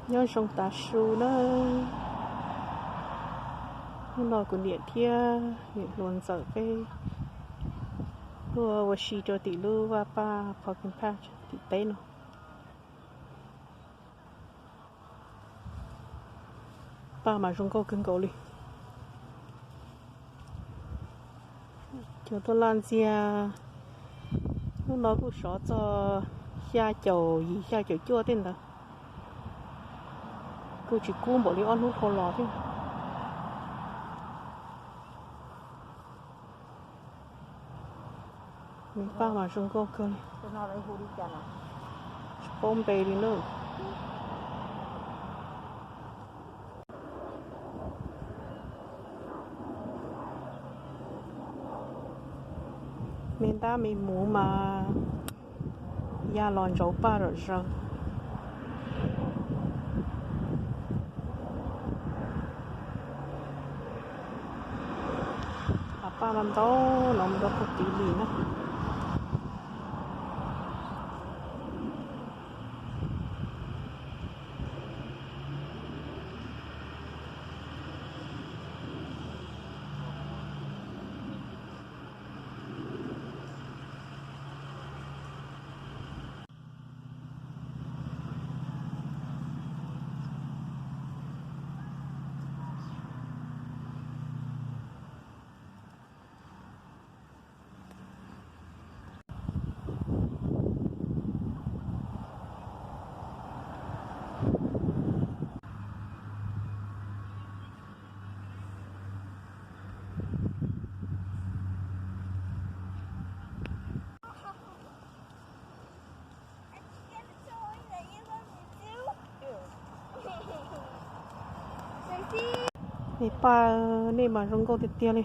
Nyob zoo tav su na, hnub no kuv niam thiab niam hluas ntxawm peb tuaj ua si rau tim lub vaj paj Pumpkin Patch tim teb no. Paj mas zoo nkauj kawg nkaus li. Cov tuaj laj ntxiag hnub no kuj sov txog xya caum yim xya caum cuaj tej ntawd. Kuj tsis kub npaum li ob hnub dhau los thiab. Me paj mas zoo nkauj kawg li. Tsis paub npe li na. Me ntab me muv mas ya los ntsauv paj zom zaws. Av paj no ntau, no mus rau puag tid li na. Me paj, nej mas zoo nkauj tiag tiag li.